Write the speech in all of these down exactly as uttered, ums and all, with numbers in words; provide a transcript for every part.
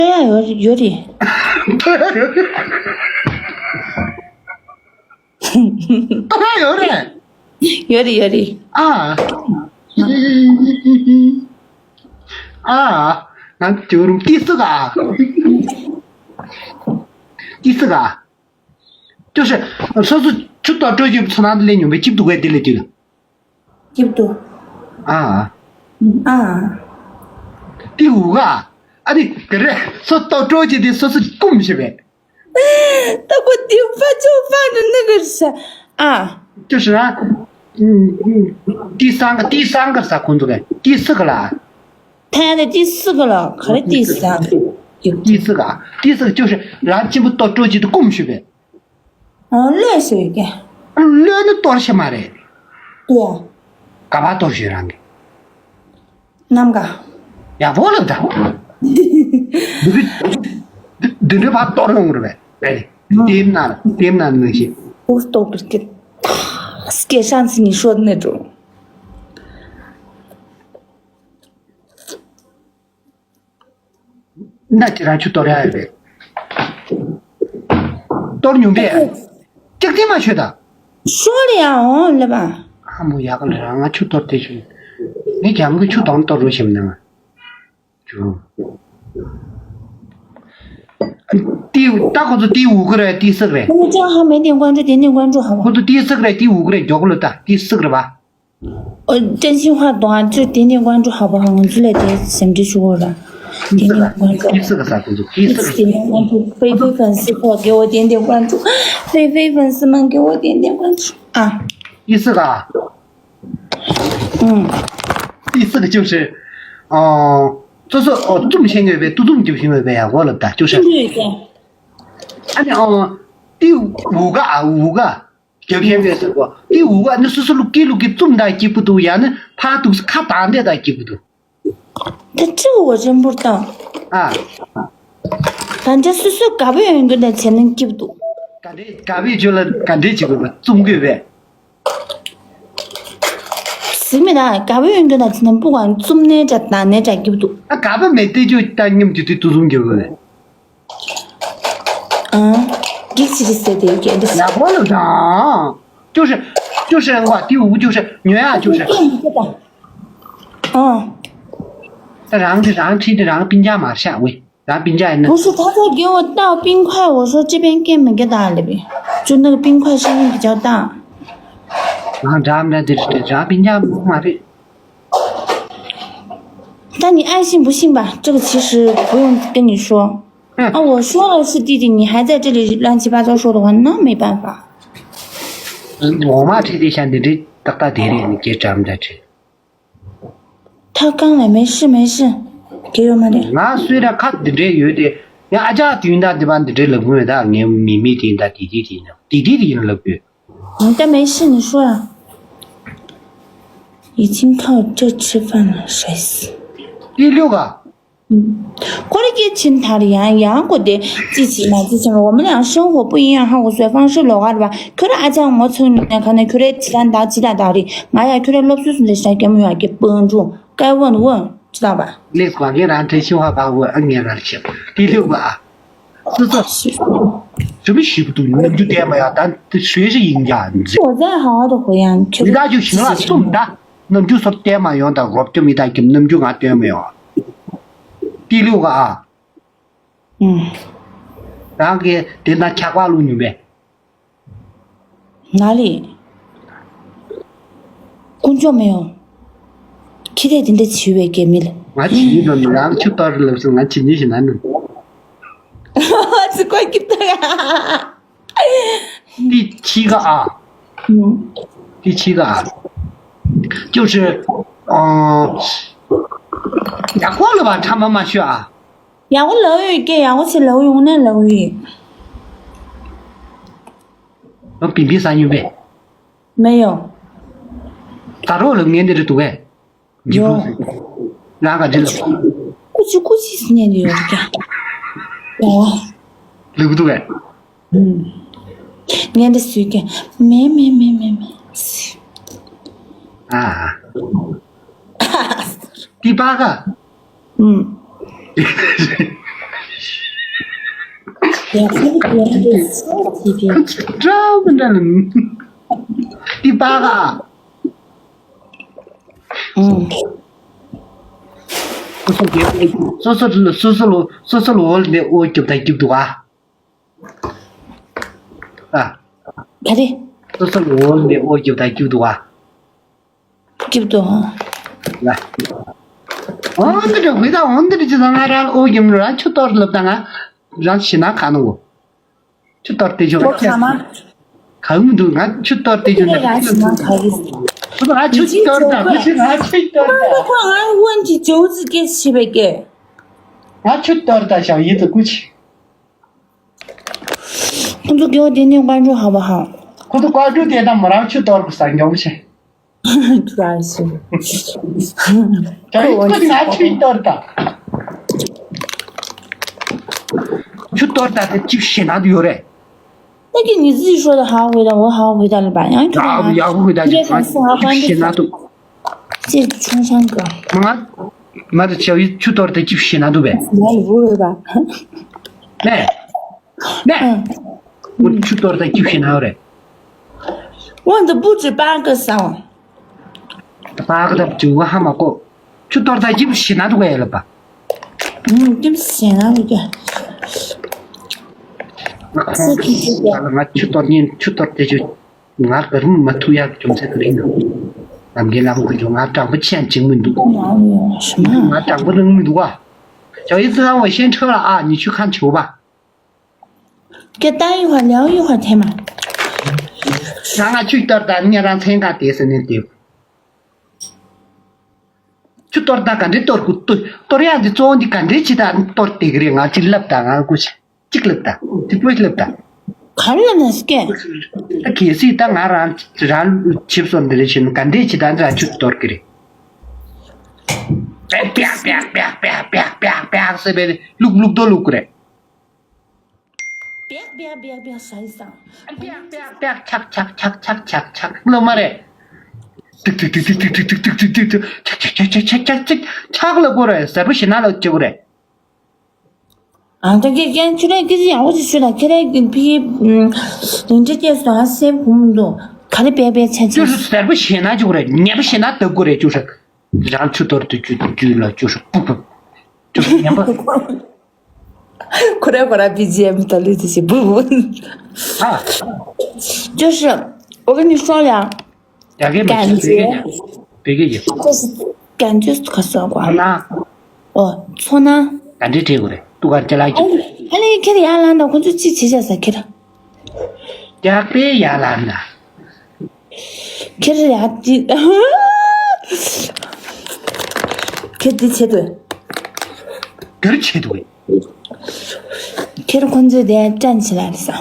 ལྟོས་ཡ་ཡོད་ཡོད་རེད། ལྟོས་ཡ་ཡོད་རེད། ལྟོས་ཡ་ཡོད་རེད། ཡོད་རེད་ཡོད་རེད། ཨ། ཨ། ང་ཅོ་རུ་ཏི་སི་ག་ཏི་སི་ག 就是 སོ་སོ་ཆུ་ཏོག་སྤྲོ་རྒྱུ་ཚོ་ནང་དུ་ལས་ཉུང་བའི་ཅིབ་འདུག་གས་དེ་ལས་དུས་ལ། ཅིབ་འདུག་ཨ། ཨ། ཏི་འུ་ག་ཨ་ནི་དེ་རེད། སོ་ཏོག་སྤྲོ་རྒྱུ་དེ་སོ་སོ་ཀུམ་ཞིག་བས། ད་ཁོ་ཏི་ཕ་ཆུ་ཕ་ནི་ནི་གར་ཤ། ཨ། 就是啊，嗯嗯，第三个第三个啥工作的，第四个啦。 ཐན་དེ་ཏི་སི་གི་ལ་ག་རེ་ཏི་སི་ཨ། ཏི་སི་ག་ཏི་སི་ག 就是 རང་གཅིག་པུ་ཏོག་སྤྲོ་གཅིག་ཏུ་ཀུམ་ཞུ་བས། ཨ་ལོས་ཞུ་ཡི་ཀྱེ། ལོས་ནི་གཏོར་ཤེས་མ་རེད། ཏུ་ཡ། ག་པ་གཏོར་ཞུ་རང་གི་ནམ་ག་ཡག་པོ་ལབ་ད། འདི་འདི་འདྲའི་བ་གཏོར་ཡོང་རེད་པས། དེ་ན་དེ་ན་ནི་ཞེས། 我都不给，给上次你说的那种。 ན་ཁྱེད་རང་ཆུ་གཏོར་ཡ་ཡོད་པས། གཏོར་མྱོང་པས། ལྕགས་ཐིག་མ་ཤོད་ད། ཤོར་ཡ་འོང་ལེ་བ། ཨ་མོ་ཡག་ག་ལ་རང་ང་ཆུ་གཏོར་དེ་ཆུ། ངས་རྒྱ་མོ་གི་ཆུ་དང་གཏོར་རོ་ཞེམ་ན་ང་། ཆུ། ཏི་ད་ཁོ་ཚོ་ཏི་འུ་གི་རེད་ཏི་སི་གི་རེད། 我们这样还没点关注，点点关注好不好？ ཁོ་ཚོ་ཏི་སི་གི་རེད་ཏི་འུ་གི་རེད་མགྱོགས་ལ་ད་ཏི་སི་གི་རེད་བ། 呃，真心话懂啊，就点点关注好不好？我们之类的先支持我了，点点关注。第四个啥工作？第四个。点点关注，菲菲粉丝给我点点关注，菲菲粉丝们给我点点关注啊！第四个啊。嗯。第四个就是，哦，这是哦，这么先给呗，都这么久行为呗呀，我了的，就是。对对对。哎呀，哦，第五个啊，五个。 རྒྱབ་ཤན་བས་ཟེར་གོ་ཏི་འུ་ག་ནི་སོ་སོ་ལུག་གི་ལུག་གི་བཙུམ་དང་སྐྱིད་པོ་འདུག་ཡང་ནི་ཕ་འདུག་ཁ་བཏང་དེ་དང་སྐྱིད་པོ་འདུག་ད་ཅི་འུ་ག་ཅན་པུར་དང་ཨ། ད་འདྲ་སོ་སོ་དགའ་པོ་ཡོང་རྒྱུ་དང་བྱས་ན་སྐྱིད་པོ་འདུག་ག་འདྲེ་དགའ་པོའི་ཆོས་ལ་ག་འདྲེ་བྱེད་དགོས་པ་བཙུམ་དགོས་པས། ཟིག་མེད་ད་དགའ་པོ་ཡོང་རྒྱུ་དང་བྱས་ན་སྤུ་གང་བཙུམ་ནས་འདྲ་དང་ནས་འདྲ་སྐྱིད་པོ་འདུག་ཨ་དགའ་པོ་མེད་དེ་ཆོས་ད་སྙོམས་རྒྱུ་དེ་དུ་བཙུམ་རྒྱུ་དགོས་པས། 嗯，给其实谁的给的是。 ཡག་པོ་ལབ་དང་། 就是就是我第五就是女啊就是。 嗯。 ད་རང་གི་རང་ཁྲིད་དེ་རང་སྤུན་ཀྱག་མར་བཞག་ཝེ། རང་སྤུན་ཀྱག་ཡིན་ན། 不是，他在给我倒冰块，我说这边给没给他那边，就那个冰块声音比较大。 རང་འདྲ་མི་འདྲ་དེ་རེད་རང་སྤུན་ཀྱག་མ་རེད། 但你爱信不信吧，这个其实不用跟你说。 ཨ། 啊，我说了是弟弟，你还在这里乱七八糟说的话，那没办法。 འོ་མ་ཁྲིད་དེ་ཤ་འདི་འདྲའི་ཏག་ཏག་དེ་རེད་ནི་སྐད་གྲམ་འདྲ་ཁྲིད། 他刚来，没事没事，给我们点。 ང་སུས་ར་ཁ་འདི་འདྲའི་ཡོད་དེ། ཡང་ཨ་ཅག་དུས་ད་འདི་པ་འདི་འདྲའི་ལབ་གི་མེད་ད་ངའི་མི་མི་དེ་ད་དེ་དེ་དེ་ཡིན་ན་དེ་དེ་དེ་ཡིན་ལབ་གི། 嗯，但没事，你说啊。已经靠这吃饭了，帅死。 དེ་ལུག་ག 嗯，过了一群他的呀，呀，过得自己嘛，自己嘛，我们俩生活不一样，还有说方式老啊，对吧？可是阿强，我从那可能可能其他大其他道理，哎呀，可能老师是在啥干嘛给帮助，该问的问，知道吧？ ལེགས་པ་ངས་རང་བྲེལ་ཆེ་བ་བ་འོ་ཨ་ངས་རང་ཆེ་དེ་ལུག་པ། སུ་ཚོ། 什么洗不动？你们就点嘛呀，咱这谁是赢家？你这我再好好的回呀，你确实你那就行了，送他。 རྣམ་འགྱུར་སོར་བསྟན་མ་ཡོང་དང་རོབ་ཀྱོ་མི་དག་གི་རྣམ་འགྱུར་ང་སྟོན་མི་ཡོང་། ཏི་ལུ་ག་ཨ། ཨུམ། རང་གི་དེ་ན་ཆག་པ་ལུ་ཉུ་མེ། ན་ལི། ཀུན་ཅོ་མེ་ཡོང་། ཁྱི་དེ་དེ་འདྲ་བྱིས་པའི་རྒྱལ་མི་ལ། ང་བྱིས་ནི་དོན་རང་ཆུ་ཏོར་ལབ་སོང་ང་བྱིས་ནི་ཞིག་ན་ནི། ཙི་ཀོ་ཀི་ཏོ་ཡ། 第七个啊，嗯，第七个啊，就是，嗯， ཡག་པོ་ལབ་པ་ཕྲ་མ་མ་ཤོད་ཨ། ཡག་པོ་ལབ་ཡོད་ཀྱེ་ཡག་པོ་ཞིག་ལབ་ཡོང་ནས་ལབ་ཡོད། ང་བིན་བིན་ས་ཉུལ་པས། 没有。 ད་རོགས་ལབ་ངན་འདི་རེད་འདུག་གས། འཇིགས་པོ་ཟེར། ང་ག་འདྲི་ལབ། ཀུ་ཅི་ཀུ་ཅི་ཟེར་ཉན་འདི་ཡོད་ཀྱ། ཨོ། ལབ་འདུག་གས། ཨུམ། ངན་འདི་སུས་ཀྱ། མེ་མེ་མེ་མེ་མེ། ཨ། ཏི་པ་ག་ཨུམ། ཡ་ཁ་ནི་ཡ་ནི་སོ་ཐི་ཐི། ཁ་ཆེ་འདྲ་མི་འདྲ་ལ། ཏི་པ་ག་ཨང་། སོ་སོ་གི་སོ་སོ་ལ་སོ་སོ་ལ་སོ་སོ་ལ་འོ་ལ་ནས་འོ་རྒྱབ་དང་རྒྱབ་འདུག་ཨ། ཨ། ག་རེ། སོ་སོ་ལ་འོ་ལ་ནས་འོ་རྒྱབ་དང་རྒྱབ་འདུག་ཨ། རྒྱབ་འདུག་ཨ། ལ། འོ་འདི་འདྲ་དགོས་ད། འོ་འདི་འདྲ་ཅི་ད། ང་རང་འོ་རྒྱབ་ནས་རང་ཆུ་གཏོར་ལབ་ད། ང་རང་ཞེ་ན་ག་ནོ། ཆུ་གཏོར་དེ་ཆུ་ཁོ་ཁ་མ། གང་མི་འདུག་ང་ཆུ་གཏོར་དེ་ཆུ་ནས་ཁོ་ང་ཆུ་གཏོར་ད། ཁོ་ཆུ་ང་ཆུ་གཏོར་ད། ཁོ་ཁོ་ང་ཝན་གྱི་ཇོ་ཙི་སྐད་ཤེས་པའི་སྐད། ང་ཆུ་གཏོར་ད་ཞའོ་ཡི་ཙི་ཀུ་ཆི། ཁོ་ཚོ་སྐྱེ་བོ་དེ་ནས་ཀ་འགྲོ་ཧ་བ་ཧ། ཁོ་ཚོ་ཀ་འགྲོ་དེ་དང་མོ་རང་ཆུ་གཏོར་གི་ས་འགྱོ་མི་ཤེས། ཁྱོད་ཀྱིས་ང་ཆུ་གཏོར་ད། ཆུ་གཏོར་ད་དེ་ཅིག་ཤེས་ན་དུ་ཡོད་རེད།那个你自己说的好回答，我好回答了吧？然后就ཡག་པོ་ཡག་པོ་ཡག་པོ་ཡག་པོ་ཅིག་ཤེས་ན་དུ།这冲山哥。མ་ང་མ་དུ་ཆེ་བའི་ཆུ་གཏོར་ད་ཅིག་ཤེས་ན་དུ་བས།哪里不会吧？ ནས། ནས། ཁོ་ཆུ་གཏོར་ད་ཅིག་ཤེས་ན་ཡོད་རེད།问的不止八个sao。 ད་པ་ག་ད་བཅུ་ག་ཧ་མ་གོ། ཆུ་གཏོར་ད་ཅིག་ཤེས་ན་དུ་ག་ཡ་ལ་པ། ང་ཅིག་ཤེས་ན་དུ་ག་ང་ཁོང་ང་ཆུ་གཏོར་ཉིན་ཆུ་གཏོར་དེ་ཆུ་ང་གར་མི་མ་ཐུ་ཡག་ཅུང་ཚད་ག་རིང་ནོ། ལམ་གྱི་ལམ་ཁུ་ཆུ་ང་དྲང་པོ་ཆེན་ཅིག་མི་འདུག་ང་དྲང་པོ་རིང་མི་འདུག་བ། ཅའོ་ཡི་ཙི་ཧང་ཝེ་ཤེན་ཁྲི་ལ་ཨ་ཉི་ཆུ་ཁང་ཆེ་བ། 给待一会儿，聊一会儿天嘛。 ང་ང་ཆུ་གཏོར་ད་ཉེ་རང་མཚན་ག་དེ་ཟེར་ནས་དེ། ཆུ་གཏོར་ད་ག་འདྲེ་གཏོར་དགོས་གཏོར་གཏོར་ཡག་འདི་གཙོ་བོ་འདི་ག་འདྲེ་ཅི་ད་གཏོར་དེ་གི་རེད། ང་ཅིག་ལབ་ད་ང་ཀུ་ཅི་ཅིག་ལབ་ད་ཅིག་པོ་ལབ་ད། ག་རེ་ལབ་ན་སྐད། ད་གལ་སྲིད་ད་ང་རང་རང་ཆིབས་སོར་འདི་རེད་ཕྱིན་ག་འདྲེ་ཅི་ད་འདི་རང་ཆུ་གཏོར་གི་རེད། པེག་པེག་པེག་ཟེར་བས་ལུག་ལུག་རྡོ་ལུག་གི་རེད། 别别别别闪闪。 པེག་པེག་པེག་ཆག་ཆག་ཆག་ཆག་ཆག་ཆག་ལོ་མ་རེད། ཏིག་ཏིག་ཏིག་ཏིག་ཆག་ཆག་ཆག་ཆག་ཆག་ཆག་ཆག་ལ་གོ་རེད། ཟེར་པོ་ཞེ་ན་ལ་ཅི་གོ་རེད། ཨ་ད་གེ་གེ་ཁྱོད་རང་སྐད་ཆ་ཡག་པོ་ཞིག་ཤོད་ད། ཁྱེད་རང་གི་ཕི་ལིང་ཁྲི་སྐད་སོང་ཨ་སེམས་གོ་མི་འདུག་ག་རེ་པེག་པེག་ཆག་ཆག་ཅོ་ཧྲུ་ཟེར་པོ་ཞེ་ན་ཅི་གོ་རེད། ཉེ་པོ་ཞེ་ན་ལྟ་གོ་རེད། ཅོ་ཧྲུ་རང་ཆུ་གཏོར་དུ་ཅུ་དུ་ཅུ་ལ་ཅོ་ཧྲུ་པུ་པུ་ཅོ་ཧྲུ་ཉེ་པོ། 过来过来，B G M 的绿子是不不。啊，就是我跟你说呀， ཡ་གི་མ་感觉བེ་གི་ཡ་བེ་གི་ཡ། 就是感觉可算过。 ཚོར་སྣང་། ཨོ་ཚོར་སྣང་། ག་འདྲས་བྲིས་དགོས་རེད། ཏུ་གར་ཅ་ལག་གི། ཨ་ལེ་ཁྱེད་ཡར་ལངས་དང་ཁོ་ཚོ་ཅི་བྱེད་བྱ་ཟ་ཁྱེད། ཡག་པས་ཡར་ལངས་ན། ཁྱེད་ཡར་ཅི། ཁྱེད་འདི་བྱེད་དུ། འདིར་བྱེད་དུ། ཁྱེད་ཁོ་ཚོས་དེ་དྲན་བྱེད་ལ་རེད་ས།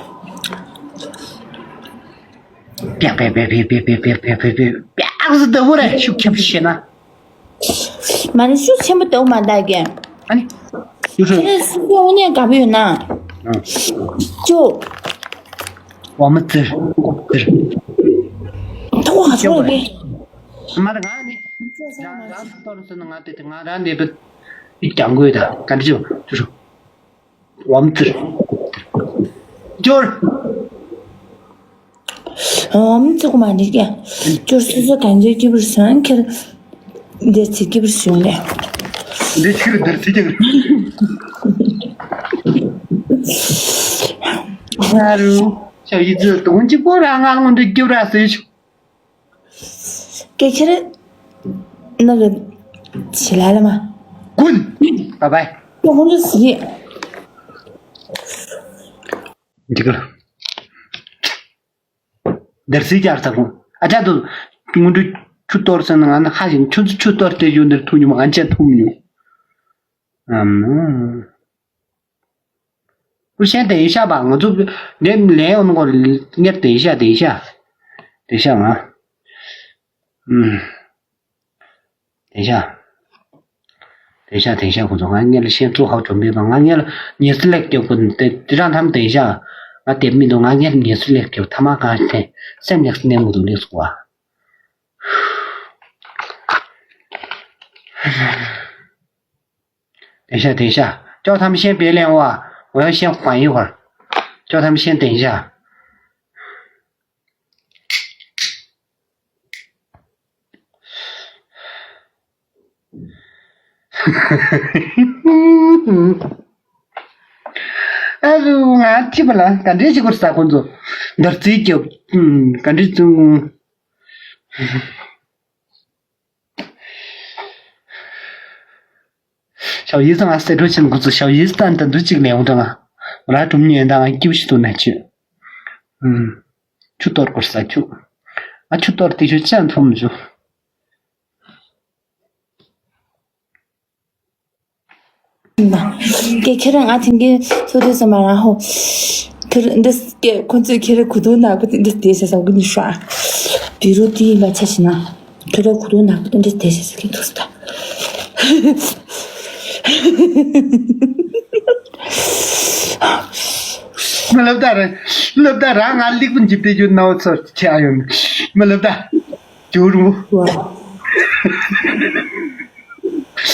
པེག་པེག་པེག་པེག་པེག་ཟེར་ལྟ་བུ་རེད། ཤུགས་ཆེན་པོ་བྱས་ན། མ་ནི་ཤུགས་ཆེན་པོ་ལྟ་བུ་མ་ལྟ་གི། ཨ་ནི། ཡུ་ཧྲི། ཁྱེད་རང་སུ་ཡོང་ནས་དགའ་པོ་ཡོད་ན། ཨང་། ཅོ། ཝ་མ་ཙིར། ཙིར། ཐོག་ཧ་ཆོག་གི། མ་རེད་ང་ནི། ང་རང་ཐོག་ཏོར་སོང་ན་ང་དེ་དེ་ང་རང་ནས་བུད། ཡིག་ཀྱང་དགོས་ད་ག་འདྲ་ཅོ་ཅོ་ཧྲི། ཝམ་ཙིར། ཇོར། ཝམ་ཙི་གོ་མ་འདི་ཀྱ། ཇོར་སོ་སོ་གང་ཅོ་སྐྱིད་པོར་སོང་ཁྱེར། འདིར་ཚི་སྐྱིད་པོར་སོང་ལེ། འདི་ཕྱིར་འདིར་ཚི་ཀྱང་། ང་རུ། ཤ་ཡི་ཙི་དོང་གཅིག་པོ་ར་ང་ལོང་འདི་སྐྱིད་ར་སེ་ཤུ། སྐད་ཆ་རེད། ནག་གི་བྱི་ལ་ལ་མ། ཀུན། བ་བའི། ཀྱོ་ཧོ་ལུ་སི། འདི་ག་ལ། དེར་སི་ཀྱར་ཚ་ཁུང་ཨ་ཅག་ཏུ། དངོས་འབྲུ་ཆུ་གཏོར་ཟེར་ན་ང་ནི་ཧ་ཞིང་ཆུ་ཆུ་གཏོར་དེ་ཡོད་འདིར་ཐུག་མྱོང་ང་ཅག་ཐུག་མྱོང་། ཨམ། ཀུ་ཤན་དེ་ཤ་བ་ང་ཚོ་འདེམ་ལེན་ཡོང་ནོ་ངེར་དེ་ཤ་དེ་ཤ་དེ་ཤ་ང་། ཨུམ། དེ་ཤ་དེ་ཤ་དེ་ཤ་ཁོ་ཚོ་ང་ངེར་ཤན་ཚུ་ཧའོ་ཅོ་མེད་པ་ང་ངེར་ཉེ་སི་ལེགས་སྐྱོབ་ཁོ་དེ་དེ་རང་ཐམ་དེ་ཤ་ང་དེ་མི་འདུག་ང་ངེར་ཉེ་སི་ལེགས་སྐྱོབ་ཐ་མ་གང་ཐེ་སེམས་ལེགས་སི་ནེ་མུ་དུ་ལེགས་སུ་བ། 等一下，等一下，叫他们先别连我，我要先缓一会儿。叫他们先等一下。ཨ་རུ་ང་ཐི་བ་ལ་ག་འདྲས་ཞིག་གོ་ས་ཁོང་ཚོ་འདར་རྩིས་རྒྱབ་ག་འདྲས་བཙུན། ཞའོ་ཡིས་ང་སེ་འགྲོ་ཆེན་ཁོ་ཚོ་ཞའོ་ཡིས་ཏན་ཏན་འདུ་གཅིག་ལེན་འོང་དང་ང་ར་གྲུམ་ཉན་དང་ང་སྐྱིབ་ཤི་ཏོ་ན་ཆུ། ཆུ་གཏོར་དགོས་ས་ཆུ། ཨ་ཆུ་གཏོར་དེ་ཆུ་ཅན་ཐོམ་ཆུ། སྐད་ཁྱེད་རང་ང་དེང་གི་ཚོ་དུས་ཙམ་པ་རང་ཧོ། ཁྱེད་འདི་སྐད་ཁོ་ཚོས་ཁྱེད་རང་གུ་དོ་ན་གུ་འདི་དེ་ཟེར་ས་གུ་ནི་ཧྲ། དེ་རུ་དེ་ཡིན་པ་ཆ་ཞིག་ན། ཁྱོད་ར་གུ་དོ་ན་གུ་འདི་དེ་ཟེར་ས་གི་འདུག་ས། མི་ལབ་ད་ར་ལབ་ད་ར་ང་ལིག་པུན་གྱི་དེ་རྒྱུ་ནའོ་ཚོར་ཁྱེད་ཨ་ཡོང་མི་ལབ་ད། ཇོ་རུ། ཁྱོད་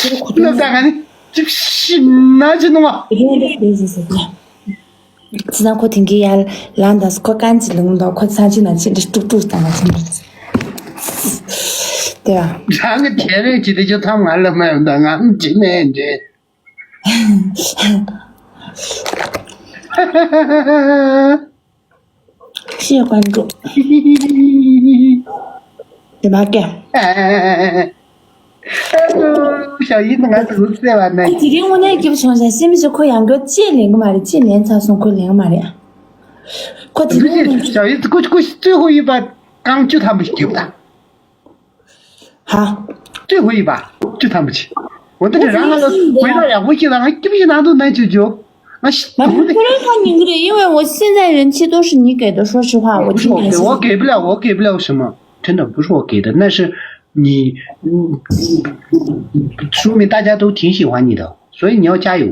ར་གུ་དོ་ལབ་ད་ང་ནི་ཅིག་ཤི་ན་ཅི་ནོ་མ། དེ་ཟེར་ས་གི། ཙི་ན་ཁོ་དེང་གི་ཡར་ལངས་དང་ཁོ་གང་ཅི་ལུང་དང་ཁོ་ཚང་ཅི་ན་ཅི་འདྲ་ཏུག་ཏུག་བཏང་བ་ཅི་འདྲ། དེ་བ། རང་གི་དེ་རེད་ཅི་དེ་ཅི་ཐམ་ང་ལ་མ་ཡོང་དང་ང་ཅི་མེད་འདྲེ། ཤེས་ཀྱང་འགྲོ། དེ་མ་སྐད། ཨ་ལོ། ཞའོ་ཡིས་ང་ཚོ་བསད་པ་ན། ཁོ་དེ་རིང་དངོས་གནས་སྐྱིད་པོ་བྱུང་ཤག་སེམས་ཤུགས་ཁོ་ཡང་བསྐྱར་ཅེས་ལེན་གི་མ་རེད། ཅེས་ལེན་ཚར་སོང་ཁོ་ལེན་གི་མ་རེད། ཁོ་དེ་རིང་དངོས་གནས། ཞའོ་ཡིས་ཁོ་ཁོ་ཙོད་ཧོ་ཡིས་པ་རྐང་བཅུ་ཐམ་པ་ཞིག་རྒྱུག་ད། ཧ། ཙོད་ཧོ་ཡིས་པ་བཅུ་ཐམ་པ་ཞིག་འོ་དེ་འདྲ་རང་ང་ལ་དགོས་ཡག་ཡག་པོ་ཞིག་ལ་ང་སྐྱིད་པོ་ཞིག་ནང་དུ་ནང་ཆུ་འཇོག་ང་ཞིག་མ་དུ་ཁོ་རང་ཁ་ཉིན་གི་རེད། ཡིན་བས་འོ་སེམས་ཙམ་ཡོན་ཆི་ཏོ་ཧྲི་ཉི་གེ་ཏོ་ཧྲོ་ཧྲི་ཧ་འོ་ཆི་ཉན་ཞིག 我给不了，我给不了什么，真的不是我给的，那是你，嗯，说明大家都挺喜欢你的，所以你要加油。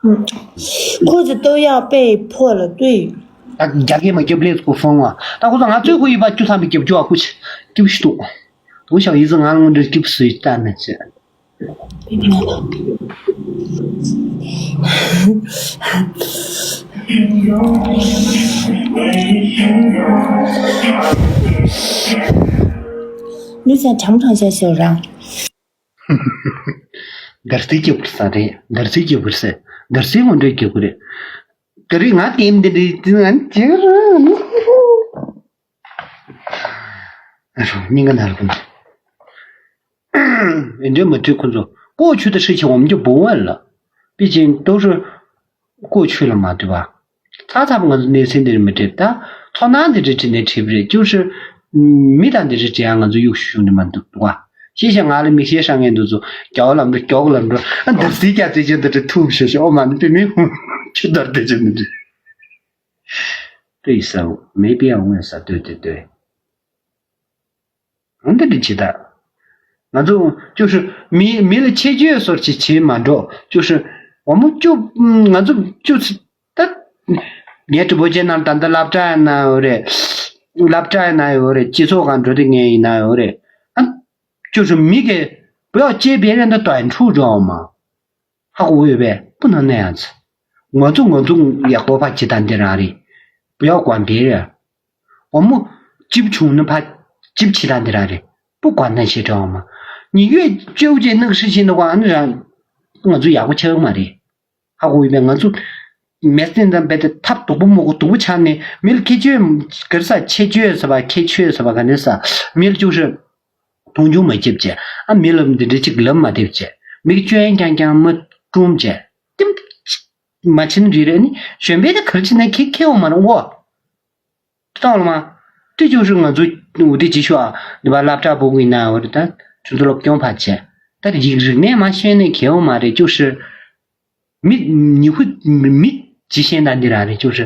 ཁོ་ཚོ་ཏོ་ཡག་པས་ཕོ་ལ་ལྟོས། ད་རྒྱ་སྐད་མ་རྒྱབ་ལེགས་སྐུ་སོང་བ། ད་ཁོ་ཚོ་ང་ཚོའི་ཁོ་ཡིན་པ་བཅུ་ཐམ་པའི་རྒྱབ་སྐྱོར་བ་ཁུ་ཆེ་སྐྱིད་པོ་ཞིག་འདུག་དུ་ཞའོ་ཡིས་ང་ལ་འདྲི་སྐྱིད་པོ་སུས་ལྟ་ན་ཆེ། མི་ཚང་གྲམ་གྲང་བྱ་ཞོར་རང་། འདར་སིག་རྒྱབ་དགོས་ས་རེད། འདར་སིག་རྒྱབ་དགོས་ས། འདར་སིག་ངོ་འདྲ་རྒྱབ་དགོས་རེད། དེ་རིང་ང་དེམ་དེ་འདྲའི་དེ་ང་ཅི་ར་སྙིང་ག་ནར་གི་འདུག་འདྲ་མ་དུས་ཁོ་ཚོ་过去的事情我们就不问了，毕竟都是过去了嘛，对吧？ཚ་ཚ་པོ་ང་ཚོ་གནས་ཚུལ་འདི་རེད་མི་འགྲིག་ད་ཚོར་སྣང་འདི་རེད་བྲིས་ནས་བྲིས་པ་རེད། ཅུང་ཞིག་མི་དང་འདི་རེད་བྲིས་ཡང་ང་ཚོ་གཡུག་ཞུ་ནི་མ་འདུག་བ། ཤེས་བྱ་ང་ལ་མིག་ཤེལ་ཧྲ་ངེས་འདུག་ཚོ་རྒྱ་བ་ལམ་འགྲོ་རྒྱ་བ་ལམ་འགྲོ་ཨ་འདི་སི་རྒྱ་བྲིས་ཀྱི་འདི་རེད་ཐུག་ཞེས་ཞེས་ཨོ་མ་ནི་པི་མི་ཧུ་ཁྱི་དར་བྲིས་ཀྱི་འདི་རེད། 对手没必要问啥，对对对。 འདི་འདྲ་བྱེད་ད། ང་ཚོ་ཅོ་ཧྲི་མི་མི་ལ་ཆེ་བརྗོད་སོར་ཆེ་བྱེད་མ་འགྲོ། ཅོ་ཧྲི་འོ་མོ་ཅོ་ང་ཚོ་ཅོ་ཚི་ད། ངས་ཀྲི་པོ་ཆེ་ནང་ད་ལྟ་སློབ་གྲྭ་ཡིན་ན་ཡོད་རེད། སློབ་གྲྭ་ཡིན་ན་ཡོད་རེད། སྤྱི་ཚོགས་གང་འགྲོ་དེ་ངས་ཡིན་ན་ཡོད་རེད། ཨ་ཅོ་ཧྲི་མི་གེ་不要接别人的短处 知道吗？ ཧ་གོ་ཡོད་པས་པུ་ན་ན་ཡང་ཚི། ང་ཚོ་ང་ཚོ་ཡག་པོ་ཕ་ཇི་ད་འདི་རང་རེད།不要管别人། 我们 ཅིབ་ཆུང་ནི་ཕ་ཅིབ་ཆི་ད་འདི་རང་རེད། 不管那些 知道吗？ 你越纠结那个事情的话，那 རང་ང་ཚོ་ཡག་པོ་ཆགས་མ་རེད། ཧ་གོ་ཡོད་པས་ང་ཚོ་མེད་སེམས་དང་རྦད་དེ་ཐབས་སྡུག་པོ་མོ་གོ་སྡུག་པོ་ཆགས་ནས་མི་ལ་ཁྱད་ཆོས་གར་ས་ཁྱད་ཆོས་ཟེར་བ་ཁྱད་ཆོས་ཟེར་བ་ག་ནས་ས་མི་ལ་ཅུ་ཧྲི། མཐོང་ཆུང་མ་བྱེད་བྱས། ཨ་མི་ལ་འདི་འདྲ་ཅིག་ལབ་མ་བདེ་བྱས། མི་སྐྱོན་རྐྱང་རྐྱང་མ་བཀྲུམ་བྱས། ཏིམ། མ་ཕྱིན་རི་རེ་ནི་གཞོན་པའི་དེ་གར་ཕྱིན་ན་ཁེ་ཁེ་འོང་མ་རུང་ངོ་། ཏོང་ལ་མ། ཏི་ཅུ་ཧྲི་ང་ཚོ་འུ་དེ་ཅི་ཤོག་ཨ་འདི་པ་སློབ་གྲྭ་བུ་གུ་ཡིན་ན་འོ་རེ་ད་ཁྱོད་ཚོ་སློབ་སྐྱོང་ཕར་བྱས། ད་རིག་རིག་གནས་མ་ཤེས་ནས་ཁེ་འོང་མ་རེད་ཅུ་ཧྲི། མི་ཉི་ཧུ་མི་ཇི་ཤེས་ན་འདི་རང་རེད་ཅུ་ཧྲི།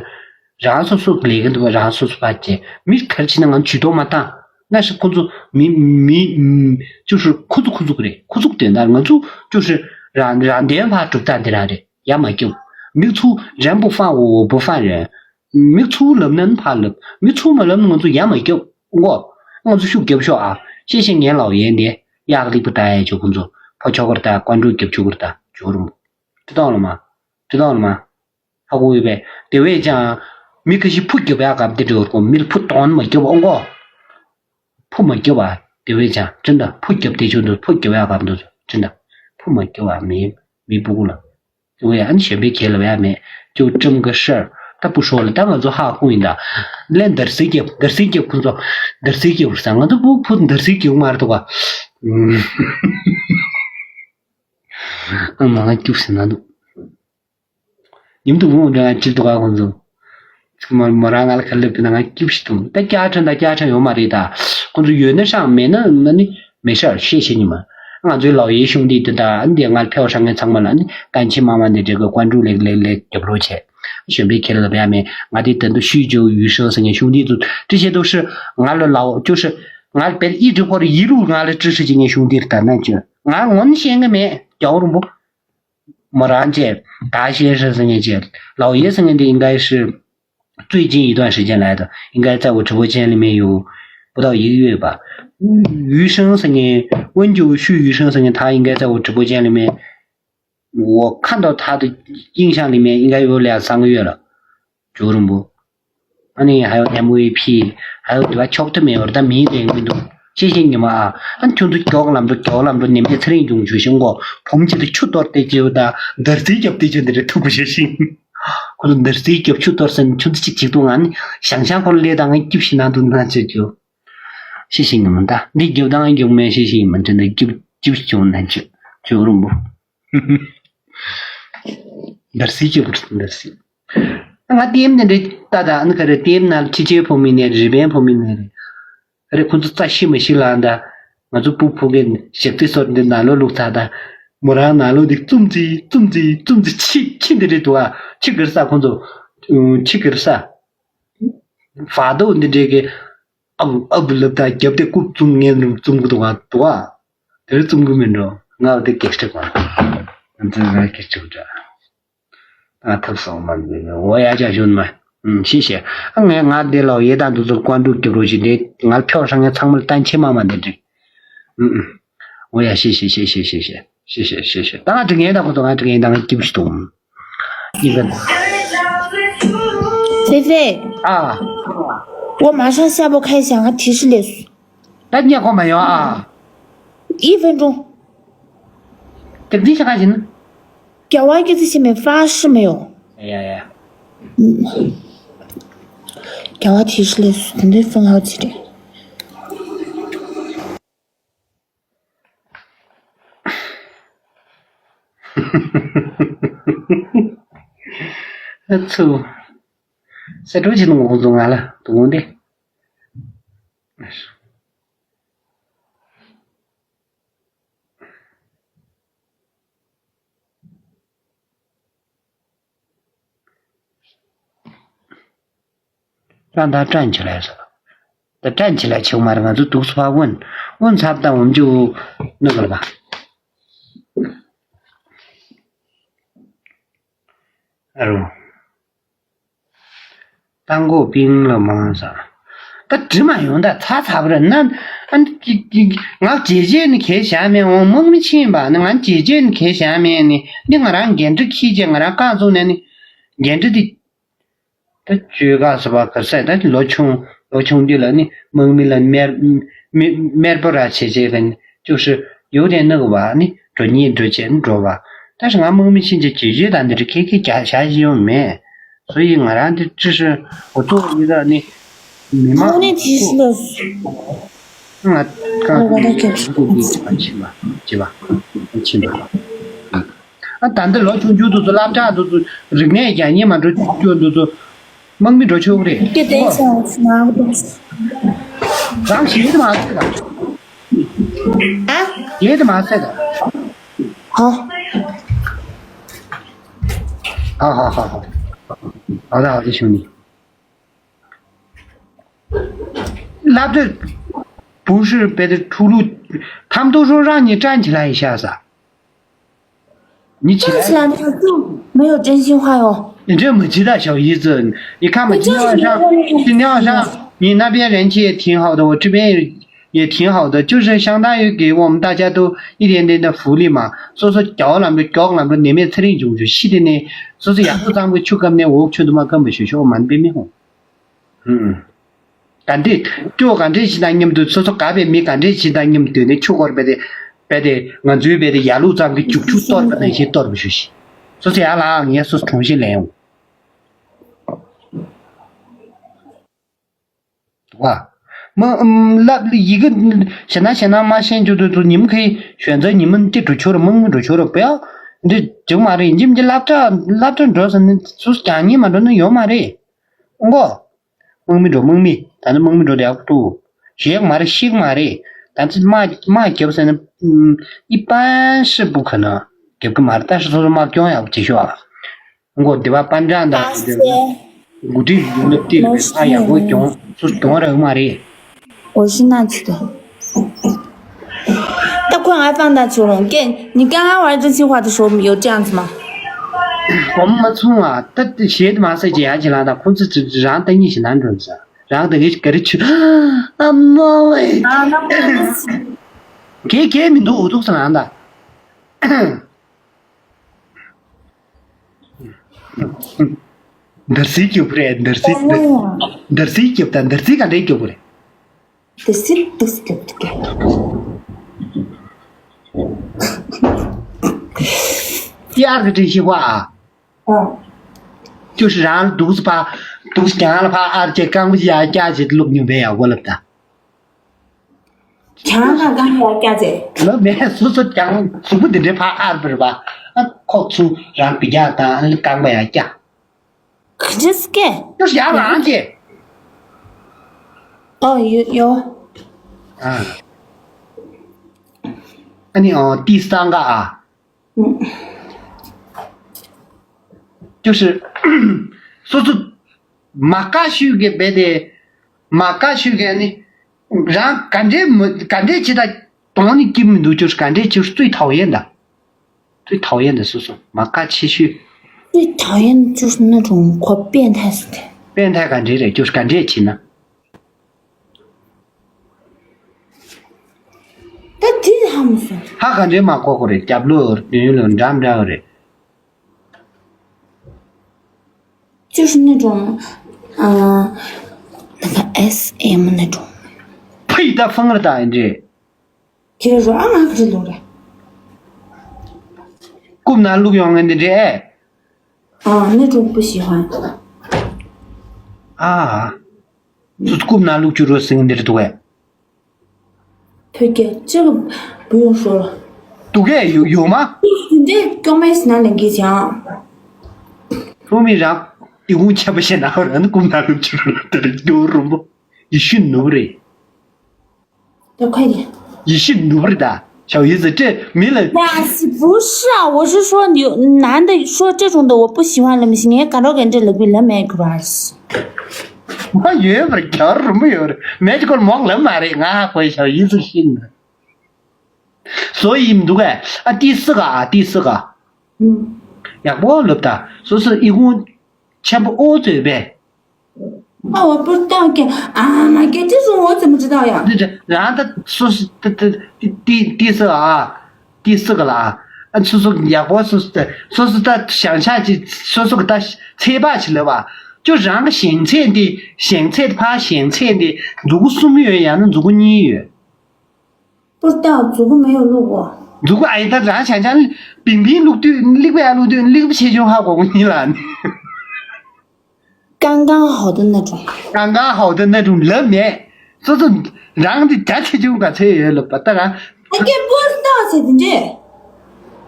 རང་སོ་སོ་ལས་ཀ་འདུག་པ་རང་སོ་སོ་ཕར་བྱས་མི་གར་ཕྱིན་ན་ང་ཇུས་གཏོགས་མ་བཏང་། ང་ཧྲི་ཁོ་ཚོ་མི་མི་ཅུ་ཧྲི་ཁོ་ཚོ་ཁོ་ཚོ་རེད་ཁོ་ཚོ་དོན་དག་ང་ཚོ་ཅུ་ཧྲི་རང་རང་དོན་ཕར་སྒྲུབ་སྟངས་འདི་རང་རེད། ཡ་མ་སྐྱོབ། མི་ཚུ་རན་པོ་ཧྥང་འོ་འོ་བུ་ཧྥང་རན། མི་ཚུ་ལབ་ན་ནི་ཕར་ལབ། མི་ཚུ་མ་ལབ་ན་ང་ཚོ་ཡ་མ་སྐྱོབ་ངོ་། ང་ཚོ་ཤུགས་རྒྱབ་ཤོག་ཨ། ཤེས་ཤེས་ངན་ལའོ་ཡན་དེ་ཡག་ལིག་པ་ད་ཡ་ཅོ་ཁོ་ཚོ་ཕོ་ཆོག་གར་ད་ཀོན་ཀྲོལ་རྒྱབ་ཆོག་གར་ད་ཇོ་རུ་མོ། ཁྲི་ཏང་ལ་མ། ཁྲི་ཏང་ལ་མ། ཧ་གོ་ཡོད་པས་དེ་བས་ཀྱང་ མི་ཁ་ཤས་ཕུ་རྒྱབ་ཡག་གམ་དེ་འདྲ་བར་གོ། མིར་ཕུ་གཏོང་མ་རྒྱབ་ཨོ་གོ། ཕུ་མ་རྒྱབ་པ་དེ་བས་ཀྱང་ཅི་འདྲ་ཕུ་རྒྱབ་དེ་ཆུ་འདུག་ཕུ་རྒྱབ་ཡག་གམ་འདུག་ཅི་འདྲ་ཕུ་མ་རྒྱབ་པ་མི་མི་སྤུ་གུ་ལ། དེ་བས་ཨ་ནི་གཞན་པའི་ཁྱེད་ལ་བས་མེད། ཅོ་ཀྲམ་གི་ཤར་ད་བུ་ཧྲོ་ལ་ད་ང་ཚོ་ཧ་ཁུང་ཡིན་ད། ལན་འདར་སིག་རྒྱབ་འདར་སིག་རྒྱབ་ཁོང་ཚོ་འདར་སིག་རྒྱབ་ས་ང་ཚོ་བུ་ཕུ་འདར་སིག་རྒྱབ་མ་རེད་འདུག་ག་ཨ་མ་ང་སྐྱུག་ཟེར་ན་འདུག་མཉམ་དུ་འོང་འདྲ་ཅིག་འདུག་ག་ཁོང་ཚོ། ཚང་མ་མོ་རང་ང་ལ་ཁ་སླེབས་པ་ན་ང་སྐྱིད་པོ་ཞིག་འདུག་ད་བརྒྱ་ཕྲག་ད་བརྒྱ་ཕྲག་ཡོད་མ་རེད་ད། ཁོང་ཚོ་ཡོད་ན་ཤག་མེད་ན་ན་ནི་མེད་ཤག་བཤད་ཤེས་ཉི་མ། ང་ཚོའི་ལའོ་ཡེ་ཤུང་དེ་དེ་ད་ཨ་འདི་ང་ལ་ཕེའོ་ཧྲང་ངེ་ཚང་མ་ལ་ནི་ཏན་ཆེ་མ་མ་འདི་འདྲ་གི་ཀོན་ཀྲུག་ལེགས་ལེགས་ལེགས་རྒྱབ་རོགས་བྱས། གཞོན་པའི་ཁྱེད་ལ་བས་མེད་ང་དེ་ད་དུང་ཤུས་ཇོ་ཡུས་ཧྲང་ཟེར་མཁན་ཤུང་དེ་ཚོ་ཏི་ཤེ་དུ་ཧྲི་ང་ལ་ལའོ་ཅོ་ཧྲི་ང་ལ་བེར་ཨི་འབྲི་ཧོར་ཡི་ལུགས་ང་ལ་ཀྲི་ཧྲི་བྱེད་མཁན་ཤུང་དེ་ལྟར་ན་ཅོ་ང་ངོ་ནི་ཤེས་ཀྱི་མེད་རྒྱལ་བ་རིན་པོ། མོ་རང་བཅས་ད་ཤེས་ཧྲི་ཟེར་མཁན་བཅས་ལའོ་ཡེ་ཟེར་མཁན་དེ་ཨིན་གའི་ཧྲི།最近一段时间来的，应该在我直播间里面有不到一个月吧。余生是你，温九旭余生是你，他应该在我直播间里面，我看到他的印象里面应该有两三个月了。九龙不？啊，你还有 MVP，还有对吧？ ཆོག་ཏུ་མེད་པར་ད་མིའི་རེ་འདུན་འདུག་ཤེས་ཤེས་ཉི་མ་ཨ། ཨ་ཁྱོད་ཚོ་མགྱོགས་ལམ་དུ་མགྱོགས་ལམ་དུ་ནེམ་ཅེ་ཚེ་རིང་འབྱུང་བྱོས་ཤིང་གོ། བུམ་ཆེ་དུ་ཆུ་གཏོར་ཏེ་ཅེའུ་ད་འདར་རྩིས་རྒྱབ་སྟེ་ཅེ་འདི་རེ་ཐུག་པ་ཤེས་ཤིང་། ཁོ་ཚོ་འདར་རྩིས་རྒྱབ་ཆུ་གཏོར་སེམས་ཁྱོད་ཚོ་གཅིག་གཅིག་ཏུ་ང་ནི་ཞང་ཞང་ཁོ་ལ་ལས་དང་ངའི་སྐྱིབས་ཤིག་ནང་དུ་ན་ཅེ་ཅེའུ། ཤེས་ཤིང་ཉི་མ་ད་འདི་རྒྱབ་དང་ངའི་རྒྱབ་མེད་ཤེས་ཤིང་ཉི་མ་ཅེ་འདི་སྐྱིབས་སྐྱིབས་བྱུང་ན་ཅེ་ཅེའུ་རུང་བུ། འདར་རྩིས་རྒྱབ་འདར་རྩིས། ང་ལྟད་མོ་འདི་འདྲ་ལྟ་ད་ཨ་ནི་ག་རེ་ལྟད་མོ་ནང་ལ་ཕྱི་རྒྱལ་ཕོ་མི་ནས་རི་པན་ཕོ་མི་ནས་རེད། ཨ་རེ་ཁོ་ཚོ་རྩ་ཤི་མ་ཤི་ལ་ཨ་ད། ང་ཚོ་སྤུ་ཕུ་གེ་ཞབས་ཏི་སོར་འདི་ནང་ལོ་ལུག་ཚ་ད། མོ་རང་ནང་ལོ་འདི་བཙུམ་ཙི་བཙུམ་ཙི་བཙུམ་ཙི་ཕྱི་ཕྱི་འདི་རེད་འདུག་ཨ། ཕྱི་གིར་ས་ཁོ་ཚོ། ཕྱི་གིར་ས། ཕ་དོ་འདི་འདྲས་གི་ཨབ་ཨབ་ལབ་ད་རྒྱབ་དེ་རྐུབ་བཙུམ་ངན་རུ་བཙུམ་གི་འདུག་ཨ་འདུག་ཨ། དེ་རུ་བཙུམ་གི་མིན་འགྲོ་ང་འོ་དེ་གེ་སྟྲི་གོ་ཨ། ང་ཚོ་ང་གེ་སྟྲི་གོ་འདྲ། ང་ཐབས་སོང་མ་འདི་འོ་ཡ་ཅག་ཞུན་མ། ཨུམ་ཤེས་ཤེས། ཨ་ངས་ང་འདི་ལ་ཡེ་དང་འདི་ཚོར་ཀོན་ཀྲུག་རྒྱབ་རོགས་ཞིག་འདི་ང་ལ་ཕྱོགས་ཧྲང་ངས་ཚང་མར་བསྟན་ཆེ་མ་མ་འདི་འགྲིག་ཨུམ་ཨུམ། འོ་ཡ་ཤེས་ཤེས་ཤེས་ཤེས་ཤེས་ཤེས་ཤེས་ཤེས་ཤེས་ཤེས། ད་ང་འགྲིག་ངས་ད་ཁོ་ཚོ་ང་འགྲིག་ངས་ད་ང་སྐྱིབས་ཤིག་དང་། ཨི་ཀ菲菲，ཨ།我马上下播开讲，我提示你。 ད་ཉེ་གོ་མ་ཡོང་ཨ། 一分钟。 དེབ་འདི་ཤ་ཁ་ཞིག་ན། 讲完一个字前面发誓没有？ ཡ་ཡ། 讲完提示你，你的分好几点？ ཨ་ཚུ། ས་འགྲོ་ཅི་ནོ་ངོ་ཚོ་ང་ལ་དུ་འོང་དེ། རང་ད་ཀྲན་ཆི་ལ་ཟེར། ད་ཀྲན་ཆི་ལ་ཆེ་བ་མ་རེད། ང་ཚོ་འདུག་སུ་ཕ་ཝུན་ཝུན་ཚབ་དང་འོམ་ཅུ་ནུ་ག་ལ་ཨ་རུ། ཏང་གོ་པིང་ལ་མང་ས། ད་དྲི་མ་ཡོང་ད་ཚ་ཚ་བ་རེད་ན། ཨ་ནི་ཀི་ཀི་ང་ཇེ་ཇེ་ནི་ཁས་བཞག་མེད་འོང་མང་མི་ཕྱིན་པ་ནི་ང་ཇེ་ཇེ་ནི་ཁས་བཞག་མེད་ནི་འདི་ང་རང་འགན་འཁྲི་འཁྱེར་བྱས་ང་རང་རྐང་བཙུགས་ནས་ནི་འགན་འཁྲི་འདི། ད་བཅོས་ཁ་ཟེར་བ་ག་ས་ད་ལོ་ཆུང་ལོ་ཆུང་འདི་ལ་ནི་དམག་མི་ལ་མེར་མེ་མེར་པོ་ར་བྱེད་བྱེད་ག་ནི་བཅུག་ཧྲི་ཡོད་དེ་ནི་གི་བ་ནི་འགྲོ་ཉིད་འགྲོ་བྱེད་ནི་འགྲོ་བ། ད་ཧྲི་ང་དམག་མི་ཕྱིན་ཆད་བྱེད་བྱེད་དང་འདི་རི་ཁེ་ཁེ་རྒྱ་བྱ་ཞིག་ཡོང་མེད། སུ་ཡིས་ང་རང་འདི་ཅི་ཧྲི་འོ་ཐུག་ཡིན་ད་ནི་མི་མང་ང་ཀང་ང་ད་ཀྱི་ཕྱིན་པ་ཕྱིན་པ་ཕྱིན་པ། ཨ་ད་འདི་ལོ་ཆུང་ཆུང་དུ་ཚོ་སློབ་གྲྭ་དུ་ཚོ་རིག་གནས་རྒྱག་ཉེ་མ་འགྲོ་ཆུང་དུ་ཚོ་དམག་མི་འགྲོ་ཆོག་རེད། 这等一下我去拿个东西。 རང་ཞིག་མ་ཟེར་ད། 啊？ ཞིག་མ་ཟེར་ད། 好。 ཧ་ཧ་ཧ་ཧ། ཨ་ད་ཨ་ཞུ་ནི། སློབ་གྲྭ་བུ་ཧྲི་པེ་ཏི་ཁྲུ་ལུ་ཐམ་ཏུ་ཧྲོ་རང་ཉིད་ཀྲན་ཆི་ལ་ཡི་ཤ་ས། ཉི་ཆི་ལ། 站起来没有就没有真心话哟。 你这么知道小姨子，你看嘛，今天晚上，今天晚上你那边人气也挺好的，我这边也也挺好的，就是相当于给我们大家都一点点的福利嘛。所以说，脚冷着，脚冷着，你们吃点酒就吸的呢。所以说，也不脏个去跟那我去他妈根本学校蛮边面红。嗯，干这，就干这些当你们都说说，干别没干这些当你们对那去过别的，别的，俺这边的野路上个酒就多了那些多了学习。所以说，俺啦，也是重新来哦。 བ། མི་ཨུམ་ལབ་ཡི་གེ་ཞེ་ན་ཞེ་ན་མ་ཤེས་རྒྱུ་དུ་དུ་ཉིམ་ཁའི་ཞོན་ཛ་ཉི་མི་འདི་འགྲོ་ཆོར་མང་མི་འགྲོ་ཆོར་པ་ཡ། འདི་ཅུང་མ་རེད། ཡིན་གྱི་སློབ་གྲྭ་སློབ་གྲྭ་འགྲོ་ཟེར་ནི་སུ་ཀྱང་ཉིན་མ་འགྲོ་ནི་ཡོད་མ་རེད། ཨང་གོ། མང་མི་འགྲོ་མང་མི་ད་ནི་མང་མི་འགྲོ་དེ་ཡག་པོ་འདུག་ཞེག་མ་རེད་ཤིག་མ་རེད། ད་ཚི་མ་མ་རྒྱབ་ཟེར་ན་ཨི་པན་ཧྲི་པུ་ཁ་ན་རྒྱབ་གི་མ་རེད། ད་ཧྲི་སོ་སོ་མ་སྐྱོང་ཡག་པོ་བྱེད་ཤོག་ཨ། མགོ་སྡེ་པ་པན་ཀྲང་དང་དེ་འགོ་ཁྲིད་ཡོད་ན་དེ་ལ་ཨ་ཡག་པོ་གྱོང་ཚུར་གྱོང་རག་མ་རེད། 我是那去的。那快来放大球龙，给你刚刚玩这些话的时候有这样子吗？ གོམ་མ་ཚུང་ཨ། ད་དེ་ཞེད་མ་ཟེར་གྱི་ཡ་གྱི་ལང་ད་ཁོང་ཚོ་རང་ལྟ་ཉིད་ཞིག་ན་འགྲོ་ས་རང་ད་ངས་ག་རེ་ཆུ་ཨ་མ་ཝེ། ཨ་ན་པ་ན་སི། གེ་གེ་མི་འདུག་འུ་ཐུག་ས་ལང་ད། འདར་སིལ་རྒྱབ་རེད། འདར་སིལ་འདར་སིལ་རྒྱབ་དང་འདར་སིལ་ག་འདྲའི་རྒྱབ་རེད། འདར་སིལ་འདར་སིལ་རྒྱབ་རེད། ཏི་ཨར་གི་དྲན་ཤེས་པ་ཨ། ཨ། 就是རང་འདུག་སི་ཕ་འདུག་སི་ཀྱང་ལ་ཕ་ཨར་ཅེ་རྐང་པ་ཡ་རྒྱ་ཅེ་ལུག་ཉུང་བའི་ཡ་གོ་ལབ་ད། ཁྱང་ཁ་གང་ཡ་སྐྱ་ཚེ། ལོ་མེད་སོ་སོ་ཀྱང་གཟུགས་པོ་འདི་འདྲའི་ཕ་ཨར་བར་བ། ཨ་ཁོག་ཚུ་རང་བི་རྒྱ་དང་ཨ་ལི་རྐང་པ་ཡ་སྐྱ། ག་ཅི་སྐད། ཡོ་ཡ་རང་ཅེ། ཨོ་ཡོ་ཡོ། ཨ། ཨ་ནི་ཨོ་ཏི་སང་ག་ཨ། 就是སོ་སོ་མ་དཀའ་ཤོས་ཀྱི་བས་ཏེ། མ་དཀའ་ཤོས་ཀྱི་ནི་རང་ག་འདྲའི་མི་ག་འདྲའི་ཅི་ད་དོང་ནི་སྐྱིད་མི་འདུག 就是ག་འདྲའི་ཅི་最讨厌的 最讨厌的 སོ་སོ་མ་དཀའ་ཆེ་ཤོས། 最讨厌的就是那种活变态似的。 变态ག་འདྲའི་རེད། 就是ག་འདྲའི་ཅི་ན། 但这他们说。 ཧ་ག་འདྲའི་མ་གོ་གོ་རེད། རྒྱབ་ལོ་ཡོད་ལོ་འདྲ་འདྲ་རེད། 就是那种，嗯、那个 SM 那种。 ཕ་ཡི་ད་ཧྥང་ར་ད་ཡིན་རེད། 接着说啊，那可是路了。 རྐུབ་ན་བླུག་ཡོང་ངེས་འདི་འདྲས། 啊，那种不喜欢。 ཨ། སུ་རྐུབ་ན་བླུག་རྒྱུ་རོ་ཟིང་འདིར་འདུག་གས། 推荐这个不用说了。 འདུག་གས་ཡོ་ཡོ་མ། 你这刚开始拿两个讲。 ལྷོ་མི་རང་ཨི་ཁུང་ཆེན་པོ་ཞེ་ན་རང་རྐུབ་ན་བླུག་རྒྱུ་རོ་དེར་འགྱུར་རུ་མོ། ཡེ་ཤུ་ནུབ་རེད། 对，快点。 ཡེ་ཤུ་ནུབ་རེད་ད། ཞའོ་ཡི་ཟེར་ཏེ་མི་ལ། 呀，是不是啊？我是说，有男的说这种的，我不喜欢了，你看，搞到跟这了，比了没个吧？ མ་ཡོད་པར་གྱར་རུ་མི་ཡོད་རེད། མེད་ཀྱི་སྐོར་མོག་ལབ་མ་རེད། ང་ཧ་གོ་ཡི་ཞའོ་ཡི་ཟེར་ཤིང་ནི། བཟོ་ཡིན་འདུག་གས། ཨ་ཏི་སི་ག་ཨ་ཏི་སི་ག 嗯。 ཡག་པོ་ལབ་ད། སོ་སོ་ཨི་ཁུང་ཆེན་པོ་ཨོ་ཙོས་པས། 那我不知道给啊，妈给这种我怎么知道呀？ འདི་རང་ད་སོ་སོ་ཏི་ཏི་ཏི་ཏི་སི་ཨ། ཏི་སི་ག་ལ་ཨ། སོ་སོ་ཡག་པོ་སོ་སོ་སོ་སོ་ད་བྱང་ཆ་ཅི་སོ་སོ་གི་ད་ཚད་པ་ཅི་ལབ་པ། ཅོ་རང་གི་ཞེང་ཚད་འདི་ཞེང་ཚད་ཕ་ཞེང་ཚད་འདི་མཛུ་གུ་གསུམ་ཡོད་ཡང་ན་མཛུ་གུ་གཉིས་ཡོད། 不知道，祖国没有路过。 མཛུ་གུ་ཨ་ཡི་ད་རང་བྱང་ཆ་བིང་བིང་བླུག་དུས་ལིག་པ་ཡ་བླུག་དུས་ལིག་པ་ཆེ་ཆུང་ཧ་གོ་གི་ཡིན་ལ་ནི། 刚刚好的那种。 刚刚好的那种 ལབ་མེད། སོ་སོ་རང་འདི་རྒྱ་ཆེ་ཆུང་ག་ཚད་ཡོད་ལབ་པ་ད་རང་ཨ་ཀེ་不知道 ཟེར་དེ་འདྲས།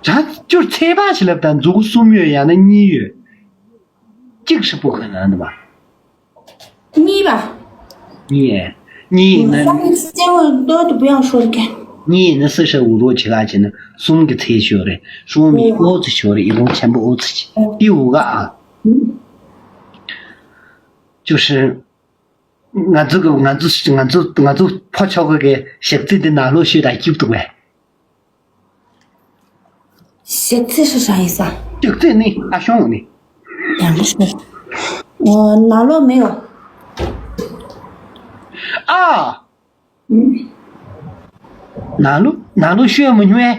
རང་ཅོ་ཚད་པ་ཞིག་ལབ་ད་མཛུ་གུ་གསུམ་ཡོད་ཡང་ན་གཉིས་ཡོད། གཅིག་ཧྲིལ་པོ་ག་ན་འདུག་བ། 你吧。 གཉིས། གཉིས་ཡིན་ན། 上一次见过多的不要说了，看。 གཉིས་ཡིན་ན་སི་ཧྲ་འུ་རོ་ཆེ་ག་ཆེ་ན་གསུམ་གྱི་ཚད་ཤོར་རེད། གསུམ་མི་ཨོ་ཙི་ཤོར་རེད། ཨི་ལོང་ཆེན་པོ་ཨོ་ཙི་ཆེ་ཏི་འུ་ག་ཨ། 就是 ང་ཚོ་གི་ང་ཚོ་ང་ཚོ་ང་ཚོ་ཕོ་ཆོག་གི་ཞག་རྩི་འདི་ནང་ལོགས་ཤོད་དང་སྐྱིད་འདུག་བས། 小刺是啥意思啊？ ཞག་རྩི་ནི་ཨ་ཤོང་ནི། 两个是。我拿落没有？ ཨ། 嗯。ནང་ལོགས་ནང་ལོགས་ཤོད་མི་ཉུང་ཨེ།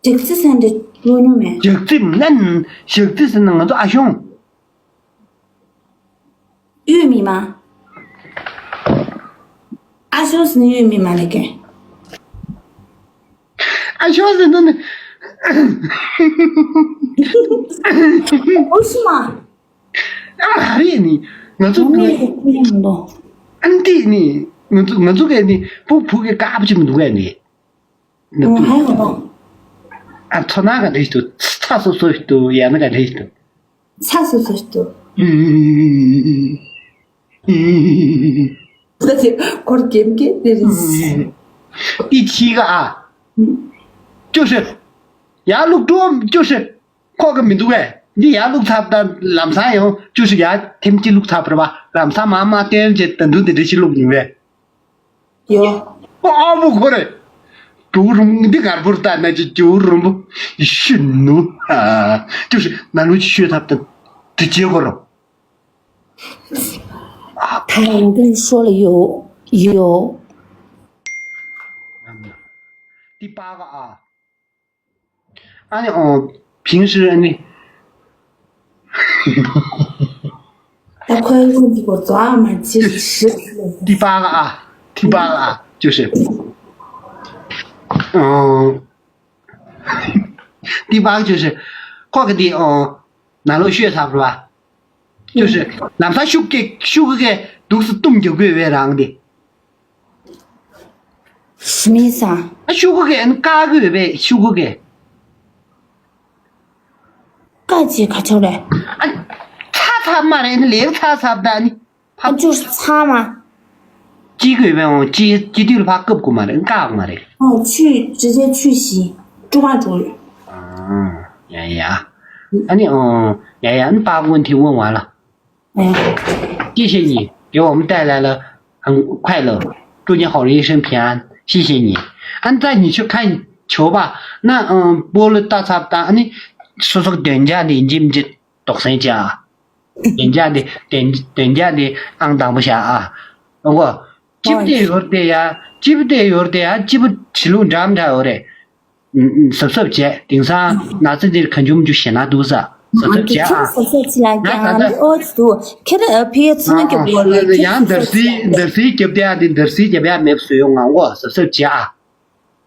ཇག་རྩི་ཟེར་འདི་ཀློག་མྱོང་མེད། ཇག་རྩི་ནན་ཇག་རྩི་ཟེར་ན་ང་ཚོ་ཨ་ཞང་། གཡུས་མི་མ། ཨ་ཞང་ཟེར་ན་གཡུས་མི་མ་ལས་ཀན། ཨ་ཞང་ཟེར་ན་ནི། ཨོ་ཤི་མ། ཨ་མ་རེད་ནི། ང་ཚོ་ཨ་མ་ཡི་ཁུ་ཡང་མི་འདུག་ཨ་འདི་ནི། ང་ཚོ་ང་ཚོ་གས་ནི་བུ་བུ་གས་དཀར་པོ་ཅིག་མི་འདུག་གས་ནི། ནི་ཨ་བུ། ཧ་ཡོད་དོ། ཨ་ཚོ་ན་ག་རེ་ཞིག་འདུག་ཚ་སོ་སོ་ཞིག་འདུག་ཡ་ན་ག་རེ་ཞིག་འདུག་ཚ་སོ་སོ་ཞིག་འདུག་ད་དེ་ཁོར་གེམ་གེ་དེ་རེད། འདི་ཕྱི་ག་ཨ། ཅོ་ཧྲི། ཡ་ལུག་ཀྲོ་ཅོ་ཧྲི། ཁོག་གི་མི་འདུག་བས། འདི་ཡར་བླུགས་ཚར་ད་ལམ་སང་ཡང་བཅུ་ཞིག་ཡར་ཐེམ་གཅིག་བླུགས་ཚར་བར་བ་ལམ་སང་མ་མ་བསྟན་བྱས་ད་འདུག་འདི་འདྲ་ཞིག་བླུགས་ཡིན་བས། ཡོ། ཨ་མོ་ཁོ་རེ། ཇོ་བོ་རིན་པོ་འདི་གར་པོར་ལྟ་ན་ཅི་ཇོ་བོ་རིན་པོ་ཤི་ནུ། ཨ། བཅུ་ཞིག་ན་ལུ་ཅི་ཤོད་ཐབས་ད་འདི་བྱེད་དགོས་རོ། ད་ཡང་འདི་ཤོ་ལ་ཡོ་ཡོ། འདི་པ་ག་ཨ། ཨ་ནི་ཨོ། 平时 ཨ་ནི། ད་ཁོའི་ལུང་འདི་གོ་རྫོགས་ཨ་མ་ཅི་ཞིག་ཏི་པ་ཨ། ཏི་པ་ཨ། 就是 ཨོ། ཏི་པ་就是 ཁོ་གི་འདི་ཨོ། ན་ལོ་ཤོད་ཚར་བ། 就是 ལམ་སང་ཤུགས་ཀྱིས་ཤུགས་ཀྱིས་འདུག་སེ་བཏུམ་རྒྱག་དགོས་བས་རང་འདི། ཤི་མི་ས། ཨ་ཤུ་གུ་གེ་ཨན་ཀ་གུ་བེ་ཤུ་གུ་གེ། ཀ་ཅི་ཁ་ཆོ་རེ། ཨ་ཚ་ཚ་མ་རེ་ནི་ལེགས་ཚ་ཚ་ད་ནི། ཨ་ཅུ་ཚ་མ། ཅི་གུ་བེ་འོང་ཅི་ཅི་དུས་ལ་ཕ་སྐབས་གུ་མ་རེ་ཀ་གུ་མ་རེ། ཨ་ཆུ་ཅི་ཅི་ཆུ་ཞི་ཀྲུ་མ་ཀྲུ་རེ། ཨ་ཡ་ཡ། ཨ་ནི་ཨོ་ཡ་ཡ་ཨན་པ་གུ་ཐི་འོང་བ་ལ། 哎， 谢谢你给我们带来了很快乐，祝你好人一生平安，谢谢你。俺在你去看球吧，那嗯，波了大差不多，你说说等价的，你们这多少钱啊？等价的，等等价的，俺当不下啊。我基不得有的呀，基不得有的呀，基不起路涨涨有的。 གཟབ་གཟབ་བྱས། དེང་སང་ན་ཚ་འདིར་གང་བྱུང་མི་བྱུང་ཞེད་སྣང་འདུག་ས། གཟབ་གཟབ་བྱས་ཨ། གཟབ་གཟབ་བྱས་ལ་ང་ད་ལྟ་ཨོ་ཙི་འདུག་ཁྱེད་རང་ཕ་གིའི་ཚོང་རྒྱབ་ཡོད་ལ་ཡང་འདར་སིལ་འདར་སིལ་རྒྱབ་བསྡད་ཡ་དེ་འདར་སིལ་རྒྱབ་ཡ་མེད་པ་བཟོས་ཡོང་ང་འོ། གཟབ་གཟབ་བྱས་ཨ།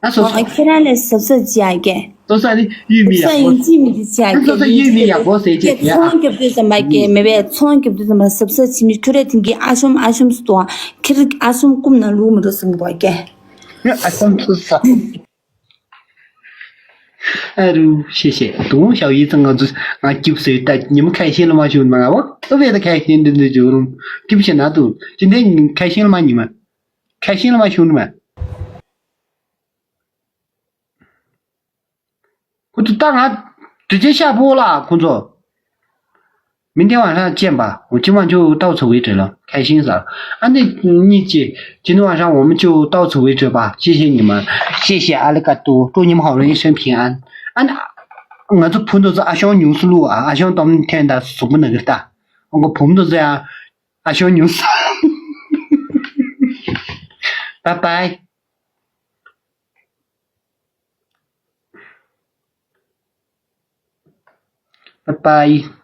ཨ་སོ་སོ། ཁྱེད་རང་ལས་གཟབ་གཟབ་བྱས་ཨ་ཀྱེ། སོ་སོ་ནི་ཡུལ་མི་ཡག་པོ། ཡིན་གཅིག་མིན་གཅིག་བྱས་ཨ་ཀྱེ། སོ་སོ་ཡུལ་མི་ཡག་པོ་ཟེར་ཅེས་བྱས་ཨ། ཚོང་རྒྱབ་དུས་ཙམ་པ་ཀྱེ་མེད་པས་ཚོང་རྒྱབ་དུས་ཙམ་པ་གཟབ་གཟབ་བྱས་མི་ཁྱོད་རེ་དེང་གི་ཨ་ཤོམ་ཨ་ཤོམ་སུ་དོ་ཨ། ཁྱེད་རིག་ཨ་ཤོམ་རྐུབ་ནང་ལུག་མི་འགྲོ་སེམས་པ་ཀྱེ། ཨ་ཤོམ་སུ་ས། ཨ་རུ་ཤེས་ཤེས་དུང་ཞའོ་ཡི་ཚང་ང་ཚོ་ང་སྐྱིབས་ཟེར་ད་ཉི་མ་ཁ་ཤས་ལ་མ་ཞུ་མ་ང་བ་ཨ་བས་ད་ཁ་ཤས་འདི་འདི་འཇོག་རུང་སྐྱིབས་ཤེས་ན་དུ་ཅི་འདྲའི་ཉིན་ཁ་ཤས་ལ་མ་ཉི་མ་ཁ་ཤས་ལ་མ་ཞུ་ནི་མ་ཁོ་ཚོ་ད་ང་དྲི་ཆེ་ཤ་པོ་ལ་ཁོ་ཚོ། 明天晚上见吧，我今晚就到此为止了，开心死了。啊，那你姐，今天晚上我们就到此为止吧，谢谢你们，谢谢阿里嘎多，祝你们好人一生平安。啊，那我这朋友是阿香牛思路啊，阿香当天的什么那个的，我个朋友是呀，阿香牛思，拜拜。 拜拜。